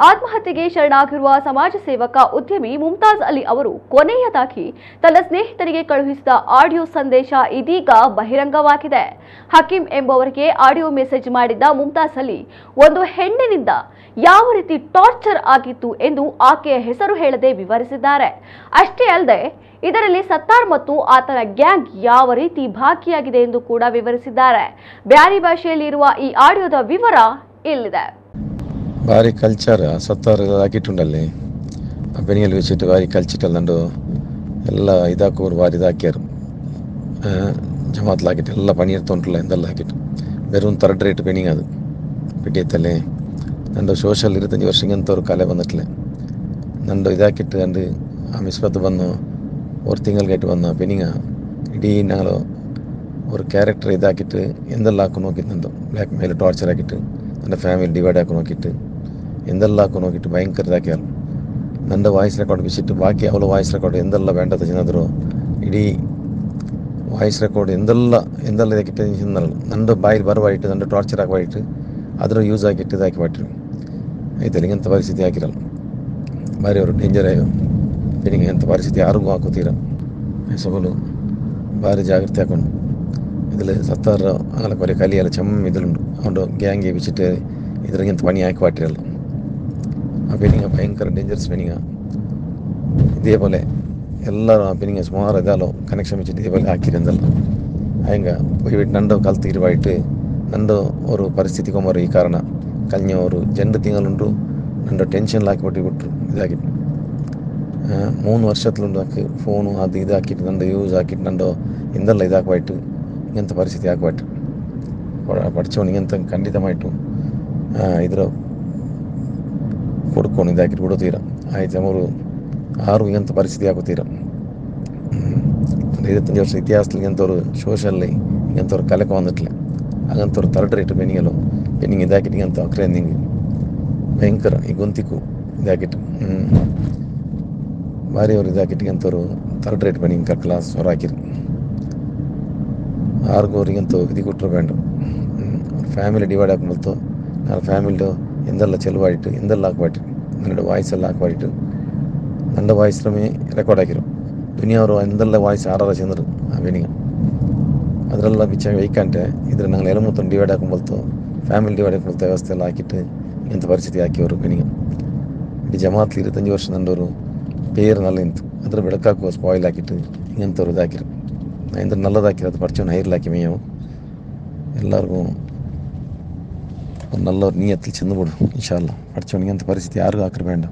ಆತ್ಮಹತ್ಯೆಗೆ ಶರಣಾಗಿರುವ ಸಮಾಜ ಸೇವಕ ಉದ್ಯಮಿ ಮುಮ್ತಾಜ್ ಅಲಿ ಅವರು ಕೊನೆಯದಾಗಿ ತನ್ನ ಸ್ನೇಹಿತರಿಗೆ ಕಳುಹಿಸಿದ ಆಡಿಯೋ ಸಂದೇಶ ಇದೀಗ ಬಹಿರಂಗವಾಗಿದೆ. ಹಕೀಂ ಎಂಬುವರಿಗೆ ಆಡಿಯೋ ಮೆಸೇಜ್ ಮಾಡಿದ್ದ ಮುಮ್ತಾಜ್ ಅಲಿ ಒಂದು ಹೆಣ್ಣಿನಿಂದ ಯಾವ ರೀತಿ ಟಾರ್ಚರ್ ಆಗಿತ್ತು ಎಂದು ಆಕೆಯ ಹೆಸರು ಹೇಳದೆ ವಿವರಿಸಿದ್ದಾರೆ. ಅಷ್ಟೇ ಅಲ್ಲದೆ, ಇದರಲ್ಲಿ ಸತ್ತಾರ್ ಮತ್ತು ಆತನ ಗ್ಯಾಂಗ್ ಯಾವ ರೀತಿ ಭಾಗಿಯಾಗಿದೆ ಎಂದು ಕೂಡ ವಿವರಿಸಿದ್ದಾರೆ. ಬ್ಯಾರಿ ಭಾಷೆಯಲ್ಲಿ ಇರುವ ಈ ಆಡಿಯೋದ ವಿವರ ಇಲ್ಲಿದೆ. ಭಾರಿ ಕಲ್ಚರ್ ಸತ್ತಾರ್ ಹಾಕಿಟ್ಟುಂಡಲ್ಲಿ ಆ ಬೆನಿಯಲ್ಲಿ വെച്ചിട്ട് ಭಾರಿ ಕಲ್ಚಿಟ್ಟಲ್ಲ ಎಲ್ಲ ಇದಾಕೋರು ಭಾರಿ ಇದಾಕ್ಯಾರು. ಜಮಾತ್ಲ ಹಾಕಿಟ್ಟು ಎಲ್ಲ ಪನೀರ್ ತೊಂಟ್ಲ ಎಂದೆಲ್ಲ ಹಾಕಿಟ್ಟು വെറും തേർഡ് റേറ്റ് പെനിങ് അത് പിടിയത്തല്ലേ. ನಂದು ಸೋಷಲ್ 25 ವರ್ಷ ಇಂಥವ್ರು ಕಲೆ ಬಂದಿಟ್ಲೆ ನಂದು ಇದಾಕಿಟ್ಟು ಅಂದು ಆ ಮಿಸ್ಬತ್ತು ಬಂದು ഒരു ತಿಂಗಳಿಗೆ ಬಂದು ಪೆನಿಂಗ ಇಡೀ ഞങ്ങൾ ഒരു ಕ್ಯಾರೆಕ್ಟರ್ ಇದಾಕಿಟ್ಟು ಎಂದೆಲ್ಲ ಹಾಕು ನೋಕಿತ್ತು. ನಂದು ಬ್ಲ್ಯಾಕ್ ಮೇಲ್ ಟಾರ್ಚರ್ ಹಾಕಿಟ್ಟು, ನನ್ನ ಫ್ಯಾಮಿಲಿ ಡಿವೈಡ್ ಹಾಕು ನೋಕಿಟ್ಟು, ಎಂದೆಲ್ಲ ಹಾಕು ನೋಕಿಟ್ಟು ಭಯಂಕರ ಇದಾಕ್ಯಾರ. ನನ್ನ ವಾಯ್ಸ್ ರೆಕಾರ್ಡ್ ಬಿಸಿಟ್ಟು ಬಾಕಿ ಅವಳ ವಾಯ್ಸ್ ರೆಕಾರ್ಡ್ ಎಂದೆಲ್ಲ ಬೇಂಡದ ಚೆಂದರು. ಇಡೀ ವಾಯ್ಸ್ ರೆಕಾರ್ಡ್ ಎಂದೆಲ್ಲ ಎಂದೆಲ್ಲ ಇದಕ್ಕಿಟ್ಟು ನಂದು ಬಾಯಲ್ಲಿ ಬರವಾಯಿಟ್ಟು, ನಂದು ಟಾರ್ಚರ್ ಹಾಕುವಾಯಿಟ್ಟು, ಅದರ ಯೂಸ್ ಆಗಿಟ್ಟು ಇದಾಕಿ ಬಿಟ್ಟರು. ಆಯ್ತಲ್ಲ, ಇಂಥ ಪರಿಸ್ಥಿತಿ ಹಾಕಿರಲ್ಲ. ಭಾರಿ ಅವರು ಡೇಂಜರ್ ಆಯೋ ಫೀಲಿಂಗ್. ಎಂಥ ಪರಿಸ್ಥಿತಿ ಯಾರಿಗೂ ಹಾಕೋತೀರ ಸೊಗಲು. ಭಾರಿ ಜಾಗ್ರತೆ ಹಾಕೊಂಡು. ഇതിൽ സത്താർ അങ്ങനെ കുറേ കലിയല്ല ചെമ്മ ഇതിലുണ്ട്. അതുകൊണ്ട് ഗ്യാങ് വെച്ചിട്ട് ഇതിലിങ്ങനത്തെ പണി ആക്കി പാട്ടിരല്ല. ആ പെനിങ്ങ ഭയങ്കര ഡേഞ്ചറസ് പെനിങ്ങ. ഇതേപോലെ എല്ലാവരും ആ പെനിങ്ങ സുമാർ ഇതാലോ കണക്ഷൻ വെച്ചിട്ട് ഇതേപോലെ ಹಾಕಿರಂದಲ್ಲ. ಹಂಗ പോയി നണ്ടോ ಕಲ್ತಿರುವಾಯಿಟ್ಟು ನಂದು ഒരു ಪರಿಸ್ಥಿತಿ കൊಮರು. ಈ ಕಾರಣ ಕಲ್ഞ്ഞ ഒരു ಜಂಡು ತಿಂಗಳುಂಟು ನಂದು ಟೆನ್ಷನ್ ಹಾಕಿ ಬಿಟ್ರು. ಇದಾಗಿಟ್ಟು 3 ವರ್ಷത്തിലുണ്ട് ಫೋನು ಅದು ಇದು ಹಾಕಿಟ್ಟು ನಂದು ಯೂಸ್ ಹಾಕಿಟ್ಟು ನಂದು ಎಂದೆಲ್ಲ ಇದಾಕವಾಯಿತು. ഇങ്ങനത്തെ ಪರಿಸ್ಥಿತಿ ആക്കുമായിട്ട് പഠിച്ചോണ്ട് ഇങ്ങനത്തെ ಖಂಡಿತമായിട്ടും ಇದರ കൊടുക്കണം. ഇതാക്കിയിട്ട് കൊടുത്തീര ആಯ್ತು. ಅವರು ಆರು ഇങ്ങനത്തെ ಪರಿಸ್ಥಿತಿ ಹಾಕೋತೀರ. 25 ವರ್ಷ ಇತಿಹಾಸದಲ್ಲಿ ഇങ്ങനത്തെ ഒരു സോഷ്യಲಿ ഇങ്ങനത്തെ ഒരു കലക്കം വന്നിട്ടില്ല. അങ്ങനത്തെ ഒരു തേർഡ് റേറ്റ് പെനിങ്ങല്ലോ പെനിങ് ഇതാക്കിയിട്ട് ഇങ്ങനത്തെ അക്രേ നിങ്ങൾ ഭയങ്കര ഈ ഗൊന്തിക്കു ഇതാക്കിയിട്ട് ಭಾರಿ ಅವರು ಇದಾಕಿಟ್ಟು ಇങ്ങനത്തെ ತರ್ಡ್ ರೇಟ್ ಪೆನಿಂಗ್ ಕ್ಲಾಸ್ ಹೊರ ಹಾಕಿರು. ಆರ್ಗೂ ಅವ್ರಿಗಂತೂ ಇದು ಕೊಟ್ಟರು ಬೇಡ. ಫ್ಯಾಮಿಲಿ ಡಿವೈಡ್ ಹಾಕೊಂಡ್ಬಲ್ತು. ನಾನು ಫ್ಯಾಮಿಲಿ ಎಂದೆಲ್ಲ ಚೆಲುವಾಯಿಟ್ಟು ಎಂದೆಲ್ಲ ಹಾಕ್ಬಾಯ್ತು. ನನ್ನ ವಾಯ್ಸ್ ಎಲ್ಲ ಹಾಕ್ಬಾಯ್ತು. ನನ್ನ ವಾಯ್ಸ್ ರಮೆ ರೆಕಾರ್ಡ್ ಹಾಕಿರು. ದುನಿಯಾವರು ಎಂದೆಲ್ಲ ವಾಯ್ಸ್ ಆರಾರ ಚಂದ್ರು ಆ ಬೆನಿಗ ಅದರೆಲ್ಲ ಬಿಚ್ಚ ವೈಕಂಟೆ ಇದ್ರ ನಂಗೆ ಎಲ್ಲ ಮೊತ್ತ ಡಿವೈಡ್ ಹಾಕೊಂಡ್ಬಲ್ತು. ಫ್ಯಾಮಿಲಿ ಡಿವೈಡ್ ಹಾಕೊಂಡ್ಬಲ್ತು. ವ್ಯವಸ್ಥೆ ಎಲ್ಲ ಹಾಕಿಟ್ಟು ಇಂಥ ಪರಿಸ್ಥಿತಿ ಹಾಕಿವರು ಬೆನಿಗ. ಇಡೀ ಜಮಾತ್ಲಿ 25 ವರ್ಷ ನಂದವರು പേര് നല്ല ಇಂತು ಅದ್ರ ಬೆಳಕಾಕುವ ಸ್ಪಾಯ್ಲ್ ಹಾಕಿಟ್ಟು ಇಂಥವ್ರು ಇದಾಕಿರು. ಇಂದ್ರ ನಲ್ಲದಾಕಿರೋದು ಪರಿಚಯ ಹೈರ್ಲಾಕಿ ಮೇವು. ಎಲ್ಲರಿಗೂ ಒಂದು ನಲ್ಲ ನಿಯತ್ತಲ್ಲಿ ಚೆಂದ ಬಿಡು ಇನ್ಶಾಲ್ಲ. പഠിച്ചವನಿಗೆ ಅಂಥ ಪರಿಸ್ಥಿತಿ ಯಾರಿಗೂ ಹಾಕಿರ ಬೇಡ.